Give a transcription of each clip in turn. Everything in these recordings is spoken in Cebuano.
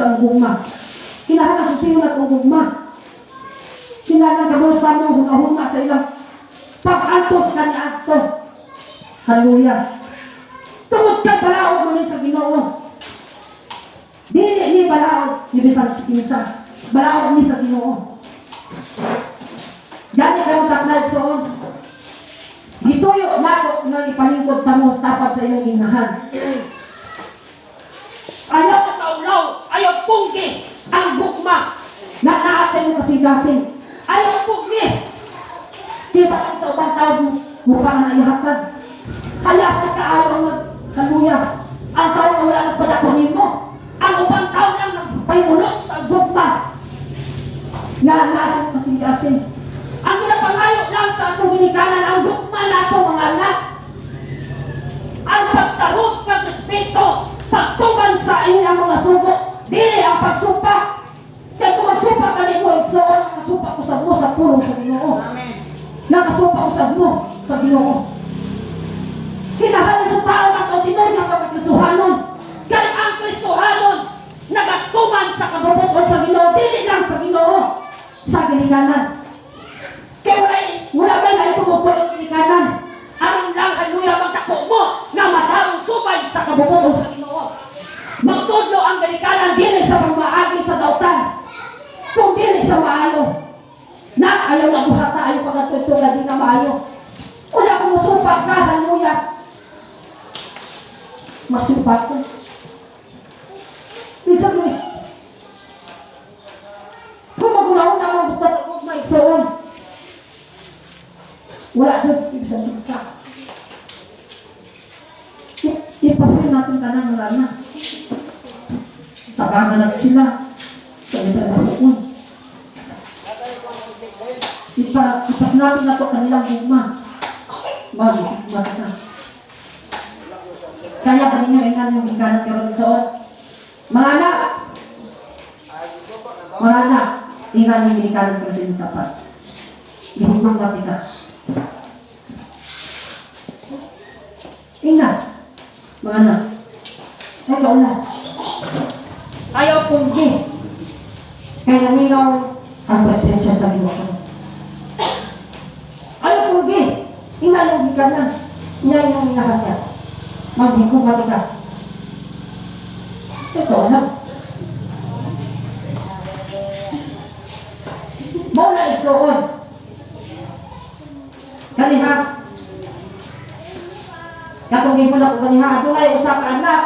sa gugma. Kinahanglan susiyon na itong gugma. Kinahanglan kabalo mo hunahuna sa ilang pag-antos kaniadto. Hallelujah. Tungod kay balaod man ni sa Ginoo. Dili ni balaod ni bisan sa kinsa. Balaod ni sa Ginoo. Gani karon takna, igsoon. Gituyo nako nga ipalingkod tamo tapat sa inyong inahan. Ayaw kaulaw, ayaw punggi ang gugma na naa sa inyong kasing-kasing. Ayaw punggi. Kaya sa ubang tao mo pa na ihatag. Ayaw kaayo ang hallelujah. Ang tao nga wala nagpadako nimo. Ang ubang tao nang nagpayulos sa gugma nga naa sa inyong kasing-kasing. Ang ginapangayo lang sa atong ginikanan ang gugma nato, mga anak. Ang pagtahod, pagrespeto, pagtuman sa inyong mga sugo, dili ang pagsumpa. Kaya kung magsumpa ka nimo, igsoon, nakasumpa usab mo sa pulong sa Ginoo. Amen. Nakasumpa usab mo sa Ginoo. Kinahanglan sa tao nga ang tinuod nga pagkakristohanon. Kay ang Kristohanon nagatuman sa kabubuton sa Ginoo, dili lang sa Ginoo, sa ginikanan. Kaya wala ba na itumukoy ang ginikanan? Aron lang, hallelujah, magdako mo nga mataong subay sa kabubuton sa Ginoo. Magtudlo ang ginikanan dili sa pagmaagi sa dautan, kung dili sa maayo. Na ayaw na buhata, ayaw pagkatudto ka di na maayo. Wala kung musumpa ka, hallelujah. Masumpa ko. Minsan mo eh. Kung maguna-una ang butas sa gugma, igsoon. Wala doon, ibig sa. Ipapin natin ka ng mga anak. Tabangan natin sila sa trabahoon. Ipasnatin na to kanilang gugma. Maghigma ka. Kaya ba ninyo ingnan yung ikanan karon sa mga anak? Mga anak, ingnan yung ginikanan karon sa inyong tapat. Gihigmang ka. Ingnan. Mga anak. Ay, kaula. Ayaw punggi. Kaya naminaw ang presensya sa Ginoo. Ayaw punggi. Ingnan yung ginikanan. Ingnan yung inahan niya. Maghigugma ka. Ito, anak. Mao na igsuon. Kaniha. Katong gihimon ako kaniha, adunay usa ka anak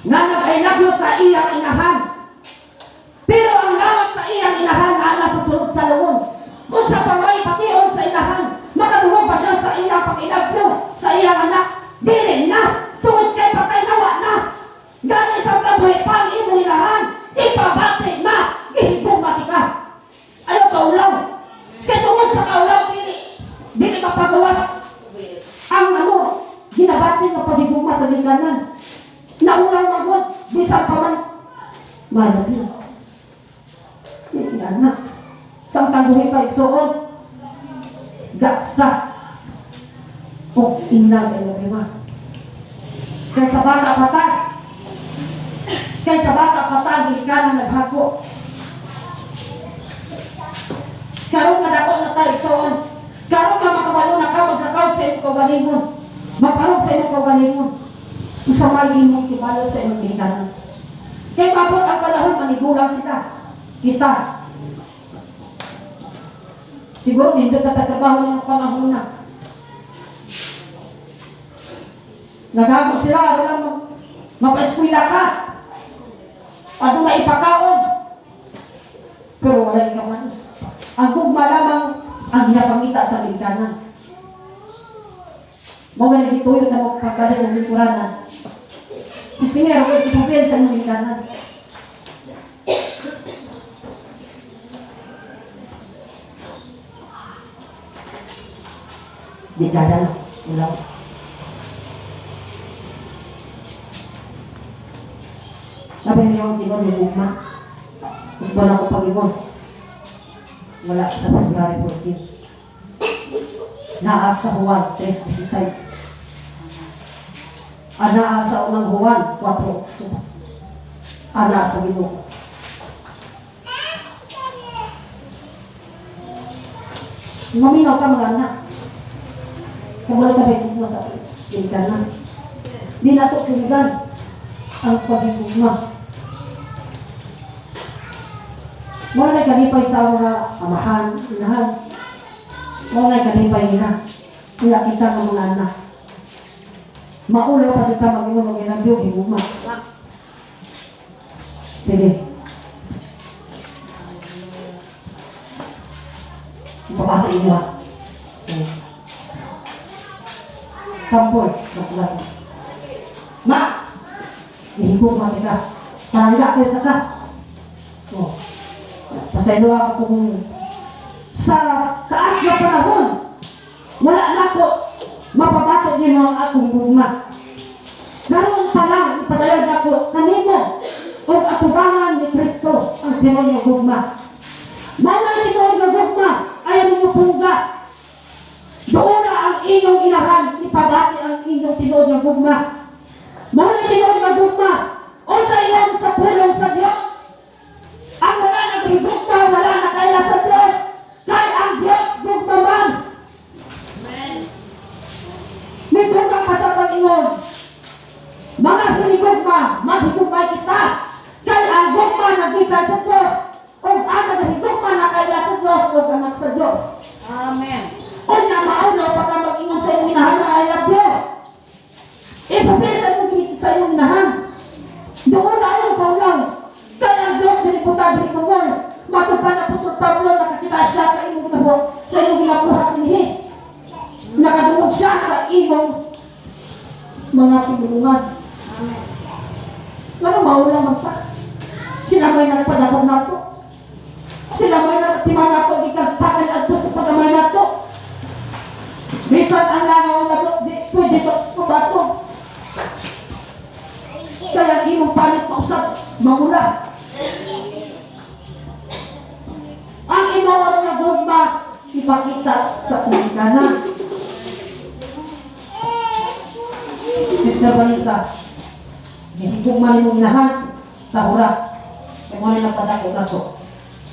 nga nag-I love you sa iyang inahan. Pero ang lawas sa iyang inahan naa sa sulod sa lungon. Unsa pa may pation sa inahan, makadungog pa siya sa iyang pag-I love you sa iyang anak. Dili na, tungod kay patay nawa na. Gani sa kabuhi pa ang imong inahan, ipabati na, gihigugma ka. Ayaw kaulaw. Kay tungod sa kaulaw, dili mapagawas ang ano, ginabati nga paghigugma sa ginikanan. Naulaw magod, bisan pa man, malab yun. Di na. Samtang buhi pa igsuon, gatsa, o inag ay labiwa. Kay sa bata pa ta, kay sa bata pa ta, ginikanan naghako. Karon nga dako na tayo igsuon, karon nga makabalo na ka, maglakaw sa imong kaugalingon, magparog sa imong kaugalingon, unsa may imong kibalo sa imong ginikanan. Kay mabot ang panahon, manigulang sila. Kita. Siguro nindot na tatrabaho ng panahon na. Naghago sila, wala mo. Mapa-eskwela ka. Aduna ipakaon. Pero wala ikaw manos. Ang gugma lamang ang ginapangita sa ginikanan. Mao gani gituyo ta mo pagkadal ng lingkuranan. Tistingero ko ipupil sa inyong ginikanan. Di kada na. Wala. Sabi niyo ang tinon yung gugma. Mas ba na ako pag-ingon? Wala sa February 14. Naa sa Juan 3:16. Anaa sa unang Juan 4:8. Ana sa Ginoo. Maminaw ka, mga anak. Kung wala ka may sa ginikanan. Di nato punggan ang paghigugma. Wala na kalipay sa mga amahan, inahan. Wala na kalipay nila. Wala kita ng mga anak. Maulaw pa kita mag-ingon ng inagyo, higugma. Sige. Mabata inyo ha. Okay. Sampol. Sampol natin. Ma! Nihigugma kita. Palangga kita ka. Oh. Pasaylo ako kung sa taas na panahon, wala na ko mapabato nimo ang akong gugma. Karon pa lang ipadayag ako kanimo og atubangan ni Kristo ang tinuod nga gugma. Mao na tinuod nga gugma ayaw ninyo pungga. Doon na ang inyong inahan, ipabati ang inyong tinuod nga gugma. Mao na tinuod nga gugma unsa ingon sa pulong sa Dios. Ang wala naghigugma, wala nakaila sa Dios. Kay ang Dios gugma man. Amen. Nagdugang pa sa Panginoon. Mga hinigugma, maghigugmay kita. Kay ang gugma nagikan sa Dios. Ug ang naghigugma nakaila sa Dios ug anak sa Dios. Amen. Unya maulo pa ka mag-ingon sa imong inahan na I love you. Ipapesa mo sa imong inahan. Doon na ayaw kaulang. Kay ang Dios dili buta dili kumol. Matod pa na Apostol Pablo, nakakita siya sa imong ginabuhat, sa imong ginabuhat dinhi. Nakadungog siya sa imong mga pinulungan. Amen. Ano maula man ta? Sila may nagpadakop nato. Sila may nagtima nato gikan takan adto sa pagamay nato. Bisan ang langaw na di pwede to kubato. Kaya ang imong panit mausap, mamula. Ang inoon nga gugma ipakita sa pulikanan. Sister Vanessa, gihigugma nimong inahan, tahura. Kaya mo na nagpadako nato.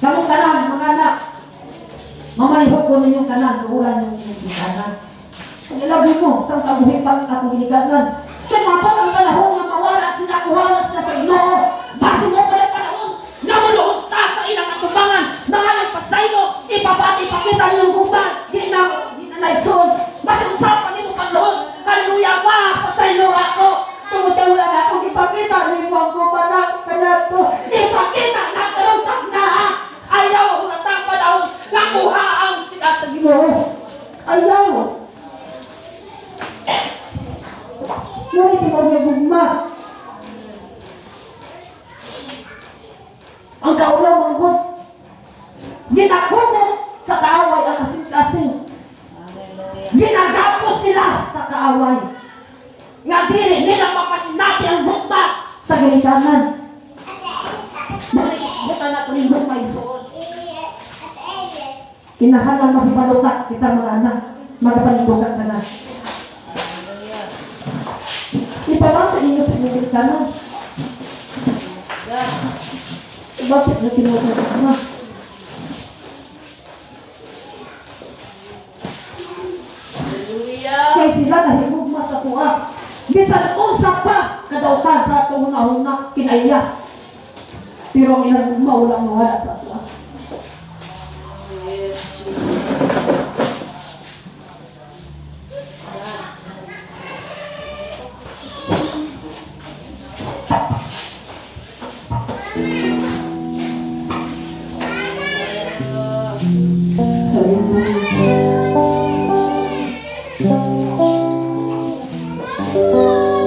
Kamong kanan, mga anak, mamalihok ko ninyong kanan, tuhuran ninyong inyong ginikanan. Kung ilabi mo, saan kabuhi pang atong ginikanan? Kaya mabot ang panahon nga mawala sila, kuha na sila sa Ginoo. Basin mo pala panahon nga maluod ta sa ilang atubangan, mga nagpasaylo, ipabati, ipakita ninyong gugma, di na naigsoon. Basin usapan nimo pagluhod, hallelujah, ma, pasaylo ako. Tungod kay wala na akong ipakita nimo ang gugma na kanya to. Ipakita na karon tagna. Ayaw ang natang panahon nga kuhaan sila sa Ginoo. Ayaw. Ngunit tinuod nga gugma. Ang kaulaw manggod. Ginakumo sa kaaway ang kasing-kasing. Hallelujah. Ginagapos sila sa kaaway. Nga dili nila mapasinati ang gugma sa ginikanan. Buta na ito ning gugma isuod. Kinahanglan mahibaluta kita mga anak, magapanindukan ka na. Hallelujah. Ipabasa ninyo sa inyong ginikanan. God. Bakit na tinuod sa gugma? Hallelujah. Kay sila nahigugma sa kuha. Bisan unsa pa kadautan sa atong hunahuna kinaiya. Pero ang ilang gugma walang mawala sa kuha. Yes, Jesus. Hallelujah.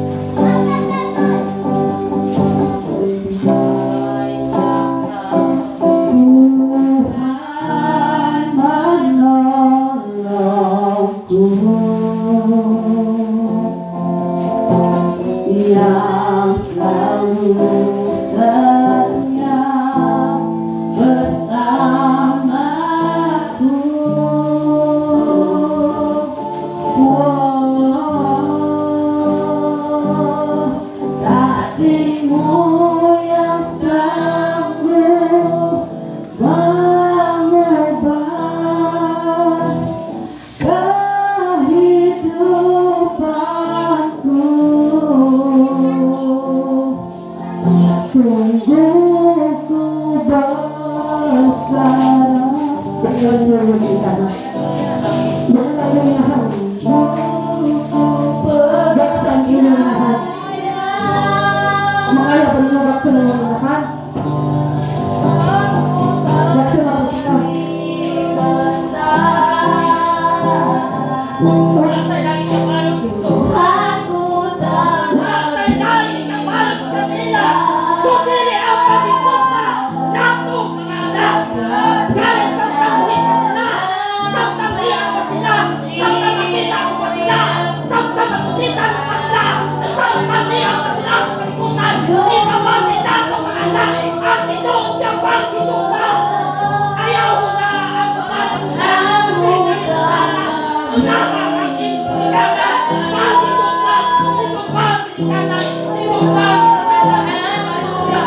Tuhan menolongku, Ia Wala tay laing kapalos, igsoon. Wala tay laing kapalos kanila. Kundi ang paghigugma nato mga anak. Gani samtang buhi pa sila, samtang iya pa sila, samtang makita ko pa sila, samtang makita mo pa sila, samtang iya pa sila sa kalibutan, ipabati nato mga anak ang tinuod nga paghigugma. Ayaw mo na ang mga sila, unaha ang imong ginikanan, paghigugma, higugma, ginikanan, higugma, ginikanan. Hallelujah.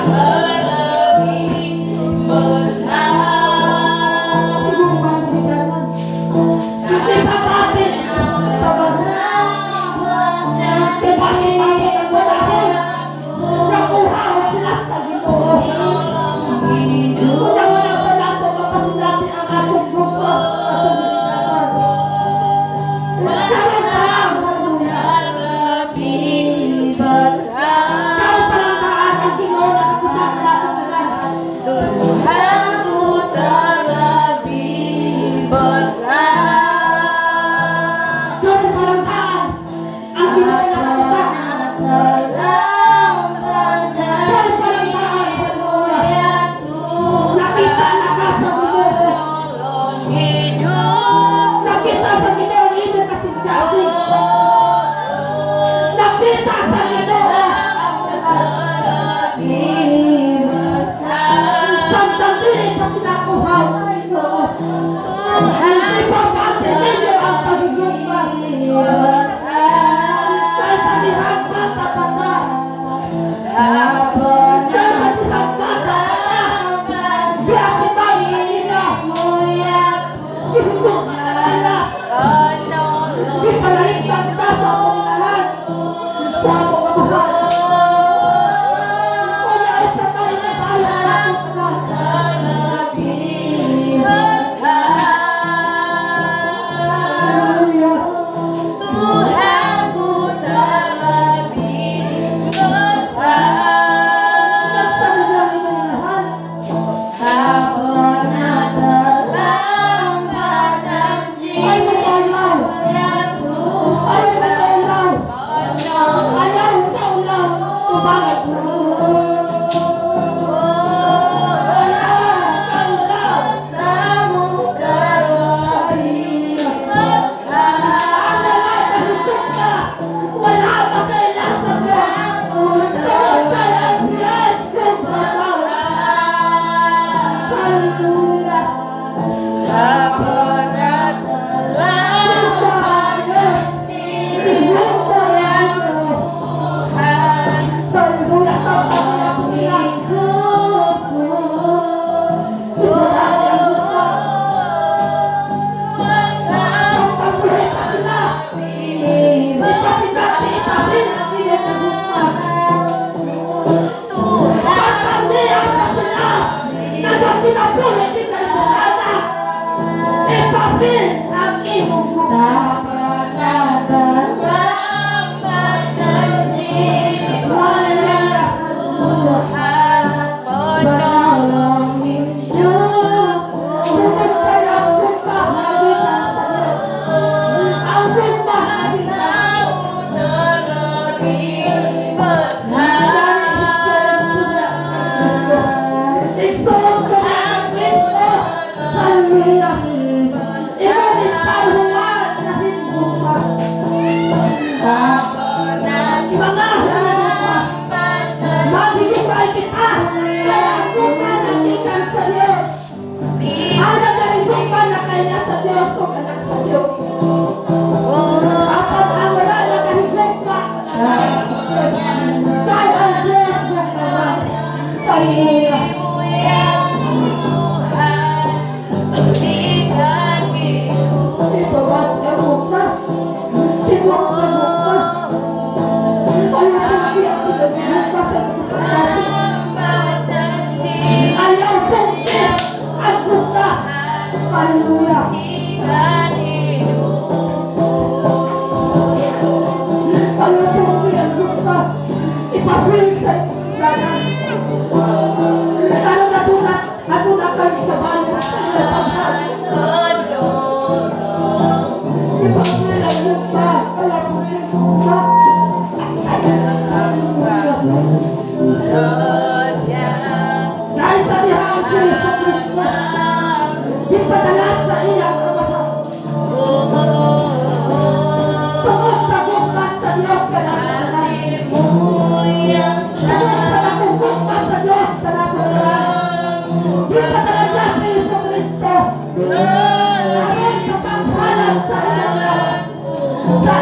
Higugma, ginikanan. Hindi babati sa mga Diba si Papa ng panahon? Nakuha sila sa Ginoo. Kung wala pa nato, mapasinati ang atong gugma sa atong ginikanan. Karon pa lang, hallelujah. Karon pa lang taan ang Ginoo nakakita ka nato tanan. Tuhanku terlebih besar. Karon pa lang taan ang Ginoo nakakita. Karon pa lang taan, hallelujah. Nakita na ka sa Ginoo. Nakita sa Ginoo ang imong kasing-kasing. Nakita sa Ginoo ang tanan. Samtang dili pa sila kuhaw sa Ginoo. Ipabati ninyo ang paghigugma. Kaya sa dihang bata pa ta. Kaya sa dihang bata pa ta. Giatiman na nila. Gihigugma na nila. Gipanaligtan ta sa among inahan. Sa among amahan. Kunya ay sa may nabayan nato tanan. Hallelujah. Tuhanku terlebih besar. Nagsabi lang imong inahan. Tak pernah terlambat janji. Ay magkaulaw. Ay magkaulaw. Ayaw kaulaw. Tubangat sa Ginoo. Ayaw kaulaw. Ang nangakahigop na, wala pa kay Lazaro. Tungod kay ang Diyos gugma. Hallelujah. Tak pernah Gugma ang Diyos. Gugma ang Ginoo. Hallelujah. Sa pamilya ko sila. Ipabati ang gugma. Sa buhay pa sila. Ipasinati, ipabati ang iyong gugma. Sa pamilya pa sila. Nagakinabuhi din ng anak. Ipapil ang imong gugma. Hallelujah. Tungod kay ang gugma nagikan sa Diyos. Ang gugma nagikan sa Diyos. Gani, igsoon ko na ang Kristo. Igsoon ko na ang Kristo. Hallelujah. Ikaw ni San Juan na hinigugma. Mga hinigugma. Maghigugmay kita. Kaya ang gugma nagikan sa Diyos. Ang nagahigugma na kay sa Diyos o anak sa Diyos. Apan ang wala nakahigugma sa Diyos. Kaya ang Diyos gugma man. Hallelujah. Ipabat ang gugma. Tibok na gugma. Ayaw pong ang pinagugma sa kasing-kasing. Ayaw pong ang gugma. Hallelujah. Ipagpil ang gugma, kaya pupil gugma. Hallelujah. Dahil sa dihang si Jesu Kristo, gipadala sa iyang Amahan. Tungod sa gugma sa Dios kanatong tanan. Tungod sa dakong gugma sa Dios kanatong tanan, gipadala niya si Jesu Kristo aron sa paghalad sa iyang lawas. Sa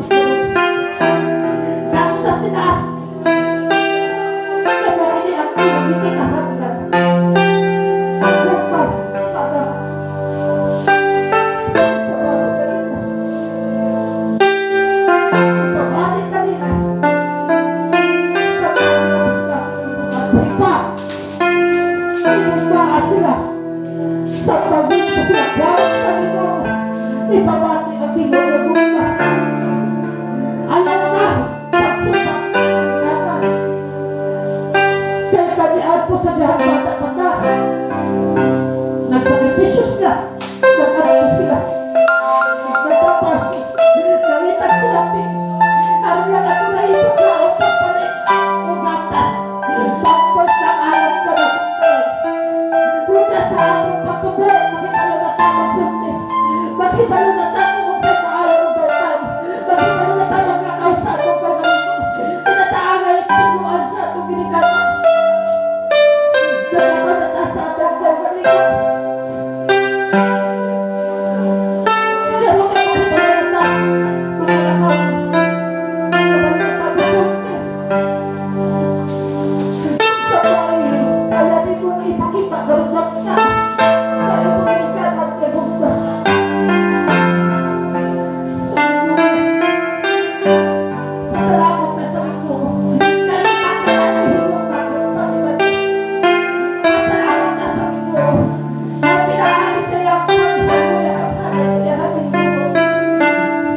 Siguro. Dansa sila. Kamo ini ang kinahanglan. Ang gugma sa anak. Pabati kanina. Pabati kanina. Sa mga sila sa Higugmaa sila. Sa pagod sila buhat sa Ginoo. Ipabati ang Ginoo nga gugma. Ayaw na pagsubak sa ginikanan. Kaya kaniad po sa dihang bata pa ka. Nagsakripisyo sila. Nag-adto sila. Nagtrabaho. Nangitag sila. Aron lang ato na ipakaon, pagpalit o gatas. Pampers lang alam ka na. Punta sa atong pagtubo, makibalo na ta magsulti. Makibalo na ta kung unsay maayo ug dautan. Makibalo na ta maglakaw sa atong kaugalingon. Kinataangay tuluan sa atong ginikanan. Naglakaw na ta sa atong kaugalingon. Pero kay makibalo na ta maglakaw. Kabalo na ta mosulti. Sa bahay, kaya di ko na ipakita garugmat ka sa imong ginikanan kay gugma. Pasalamat na sa Ginoo. Kay ikaw higugma paniman. Pasalamat na sa Ginoo. Kay pinaagi sa iyang paghamuya, paghatag sa iyang Ginoo.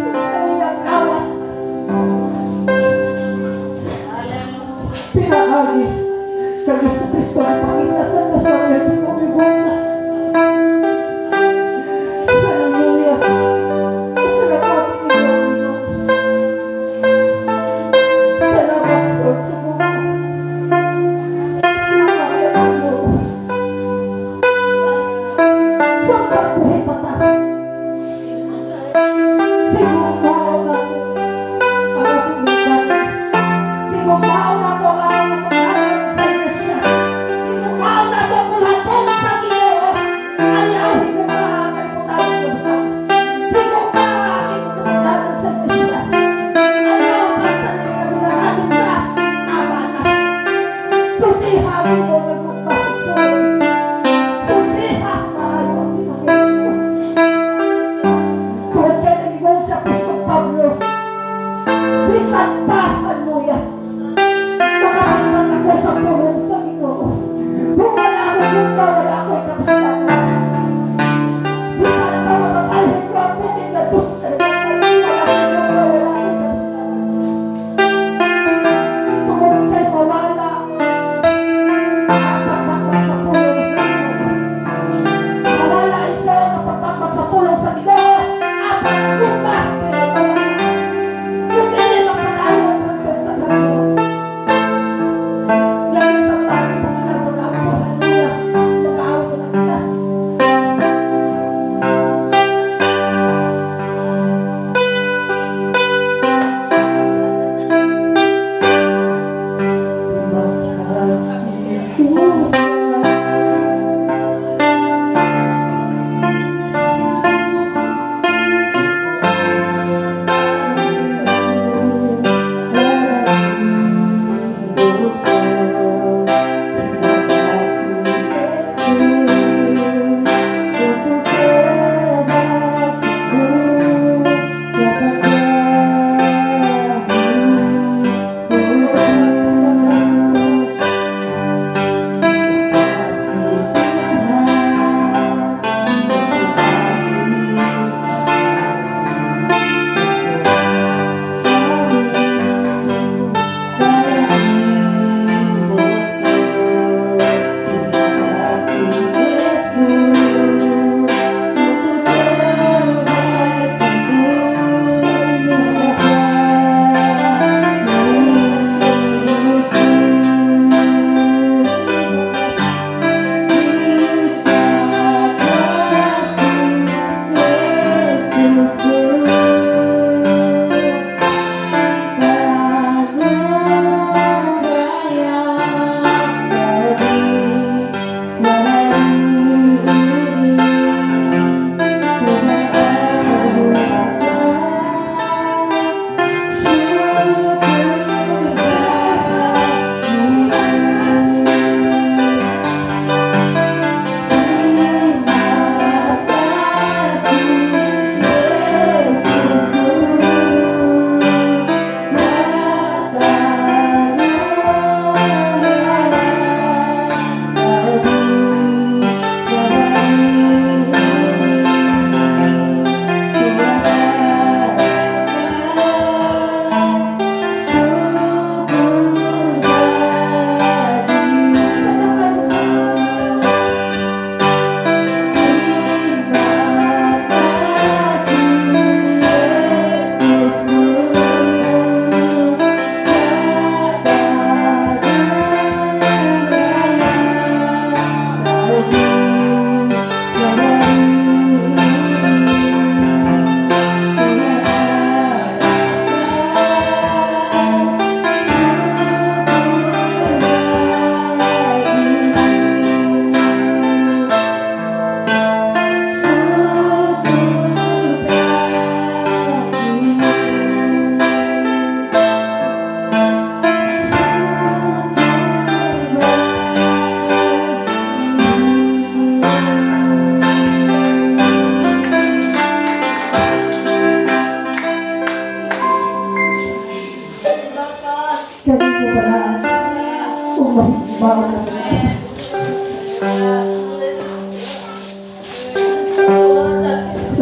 Ug sa iyang lawas. Pinaagi kay Jesu Kristo nagpakita sa Diyos ang iyang Ginoo gugma. Hallelujah. Pasalamat ninyo, Ginoo. Salamat, Lord, sa gugma. Salamat, Ginoo. Sa pagbuhi pa ta. Higugmaon nako ang atong ginikanan. Higugmaon nako ang atong katungdanan sa Iglesia. Higugmaon nako ang buhaton sa Ginoo. Ayaw higugmaa ang kalibutan ng buhat. Higugmaa ang imong katungdanan sa Iglesia. Ayaw pagsalig nga ginaganon ka, tama na. Susiha Ginoo nga gugma, igsoon. Susiha maayo ang tinukod. Tungod kay nagingon sa Apostol Pablo, bisan pa, hallelujah, makabatbat ako sa pulong sa Ginoo. Kung wala ako gugma, wala ako kapuslanan. Bisan pa mapapalhin ko ang bukid na dos kalimutan, wala akong gugma, wala akong kapuslanan. Tungod kay mawala ang pagbatbat sa pulong sa Ginoo. Mawala isa ang pagbatbat sa pulong sa Ginoo, apan ang gugma, dili mawala. Kung dili magpakayon hangtod sa kalibutan. Lagi sa mga ipakita mga ampo, hallelujah, makaawat na kita.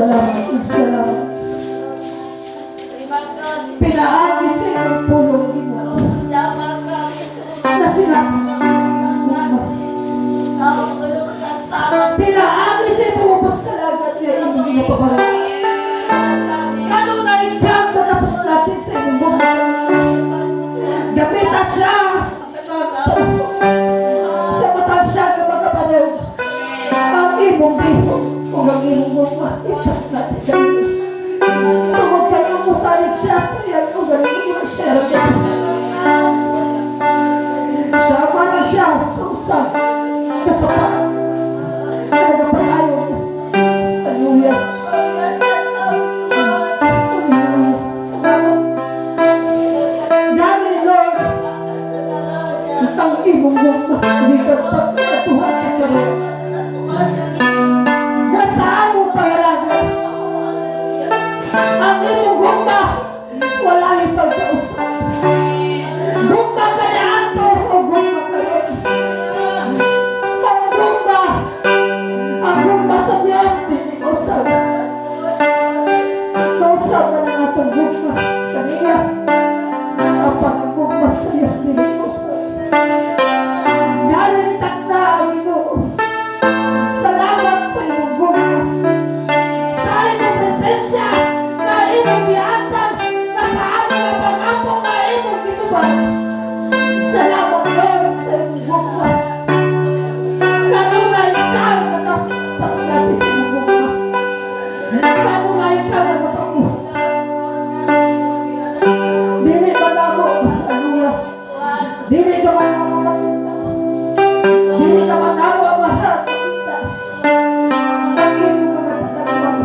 Salamat, salamat. Pinaagi sa imong pulong, Ginoo. Na sila. Pinaagi sa imong ubos kalagat niya imong ginapabalaan. Kanunay kang makapaslati sa imong gugma. Gamita siya sa tanang sa matag siya nga makabanog ang imong bihok o ang imong gugma ipaslati kanila. Tungod kay musalig siya sa iyang kaugalingon share niya. Siya man siya sa usang kasapat na nagapatayon. Hallelujah. Hallelujah. Salamat. Gani, Lord, ang imong gugma gikan pagkatuhan karon. Nga sa among pangalagan, ang imong gugma wala pagkausap. Gugma kaniadto o gugma karon. Ang gugma sa Dios dili mausab. Mausab man ang atong gugma kaniya. Apan ang gugma sa Dios dili mausab. Gani takna ang Ginoo. Salamat sa imong gugma. Sa imong presensya nga imong gihatag nga sa among mga pag-ampo nga imong gitubag. Salamat, Lord, sa imong gugma. Kanunay ikaw nakapasulati sa imong gugma. Kanunay ikaw nagapangu. Dili ba namo, hallelujah. Dili ka man namo makita. Dili ka man namo amahan makita ang imong mga patagwang.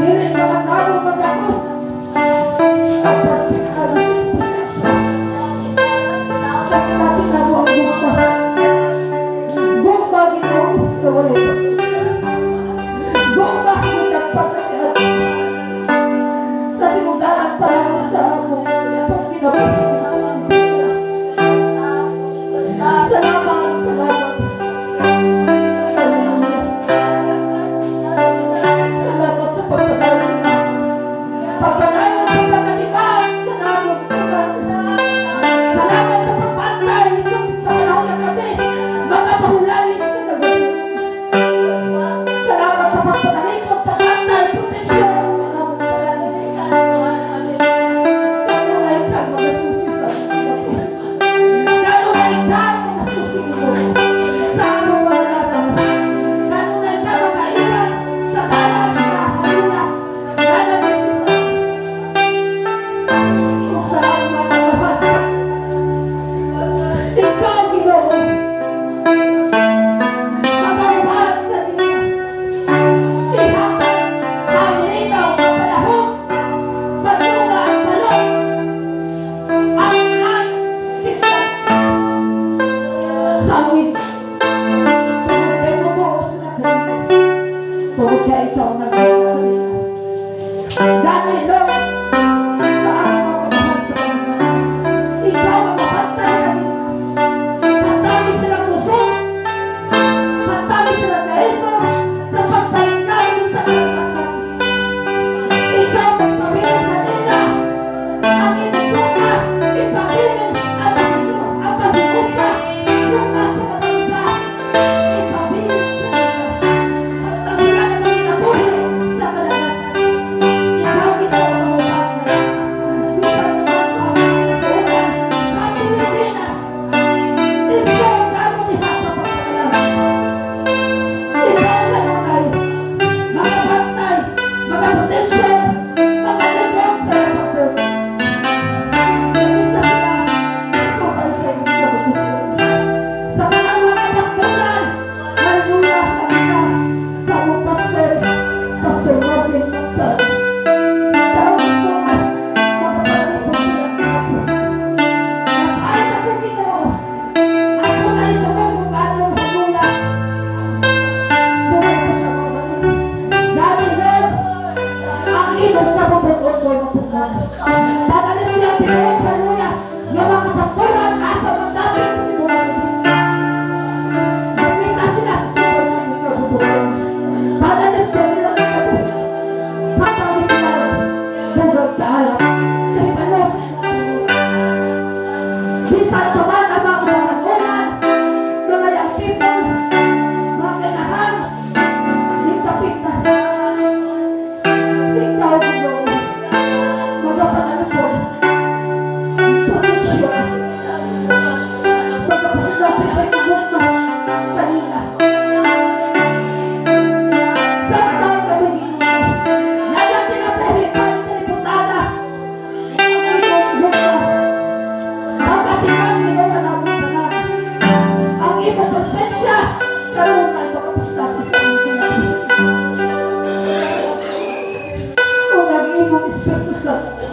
Dili ka man namo magagos ang pagpinari sa imong presensya. Paslati namo ang gugma. Gugma, Ginoo, nga walay pag-usap. Gugma gikan pagkatiad. Sa sinugdanan pa lang sa among pagkinabuhi sa among. Salamat, salamat. Hallelujah. Salamat sa pagpadayon. Pagpadayon sa pagkatiman kanamong tanan. Salamat sa pagbantay sa panahon ng gabi, mga pahulay sa kagabi. Salamat sa pagpatalikod, pagbantay, proteksyon kanamong tanan. Kanunay kang mga susi sa kinabuhi. Kanunay kang mga susi mo sa among mga laraw. Kanunay kang mga ilan sa dalan nga hallelujah. Dalan kung saan mga lahat. Ikaw, Ginoo, makabuhat kanina. Ihatag ang linaw nga panahon. Padunga ang balot. Ang ulan, kidlat. Hangin. Tungod kay mubuo sila kanina. Tungod kay ikaw naging kanina. Gani, Lord, sa among mga sa kanila. Ikaw magapantay kanina. Pantami sila kusog. Pantami sila kaisog sa pagpalingkaron sa kalagatan. Ikaw magpabilin kanila. Ang imong gugma, ipabilin ang ang pag-usa, gugma sa matag usa, ipabilin kanila. Samtang sila nagakinabuhi. among kinabuhi. Ug ang imong Espiritu Santo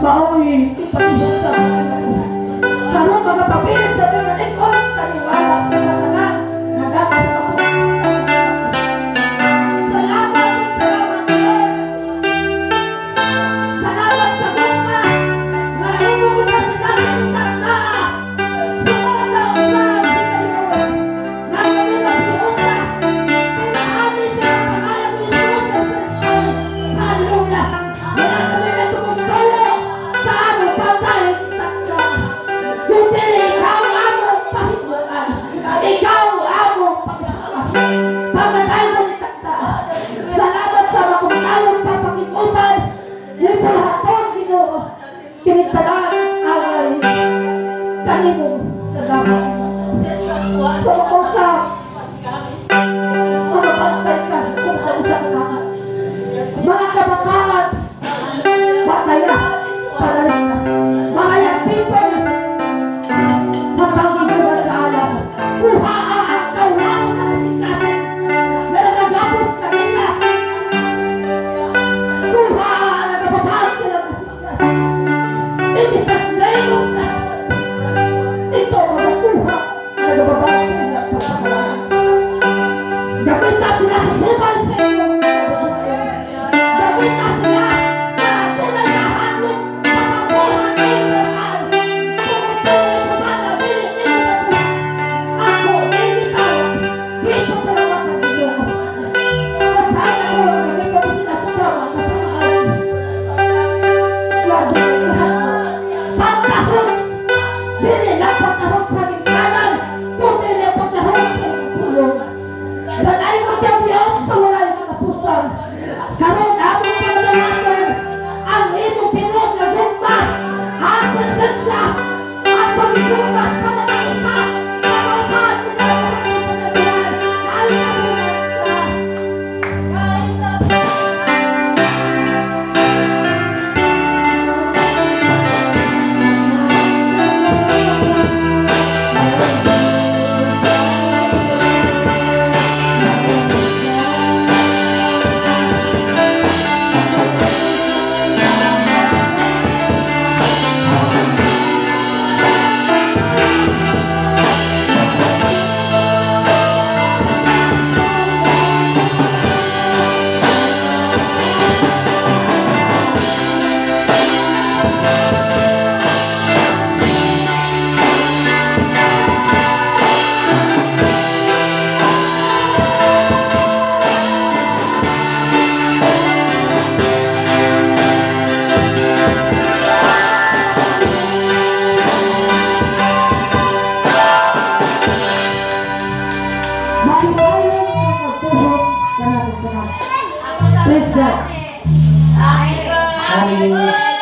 maoy ipatibok sa mga anak. Karon mga pabilin kami nga lig-on, taniwala sa mga tanan, nagataw ka po sa mga anak. Salamat ug salamat, Lord. Salamat sa gugma nga imong gipasinati ni Taknaa. Sumanda usab higayon nga kami maghiusa pinaagi sa imong pangalan ni Jesus Nazaret. Hallelujah. Wala kami nagtumugtuyo sa among pagkain ni Takna. Kundi ikaw among pahimuan. Ikaw among pagsama. Pagkatayo ni Takna. Salamat sa makumtalong pagpakikutan. Dito lahat Ginoo. Kinitanan angay kanimong kadamay. Sa makausap, mga pantay ka sa makausap ka. Mga kabataan, bataya, panalit ka. Mga yapipon, matagi ka nagkaalam. Kuhaa ang kaulaw sa kasing-kasing na nagagapos kanila. Kuhaa ang nagababag sa kasing-kasing. In Jesus' name of Nazareth, ito magakuha ang nagababag sa ilang pagpapalala. Gamita sila sa subay sa inyong kabuhayan. Gamita sila na tunay na handog sa pagsuhan ng Quran. Tungod tunay na dili nila nabuha. Ako, initawag, di pa salamat ang Ginoo. Nasana ko ang gamita mo sila sa tama na paraan. Lagi lahat mo. Pagtahod! Dili lang pagtahod sa ginikanan, kundi ang pagtahod sa iyong pulong. Lanay mo kang Diyos sa walay katapusan. Karon among pangalawaton ang imong tinuod nga gugma, ang presensya, ang pagigugma sa mga usa, mga kinalabahan sa kabilan, kahit ang ka. Malipayon ang pagtuhod kanatong tanan. Praise God. Happy birthday.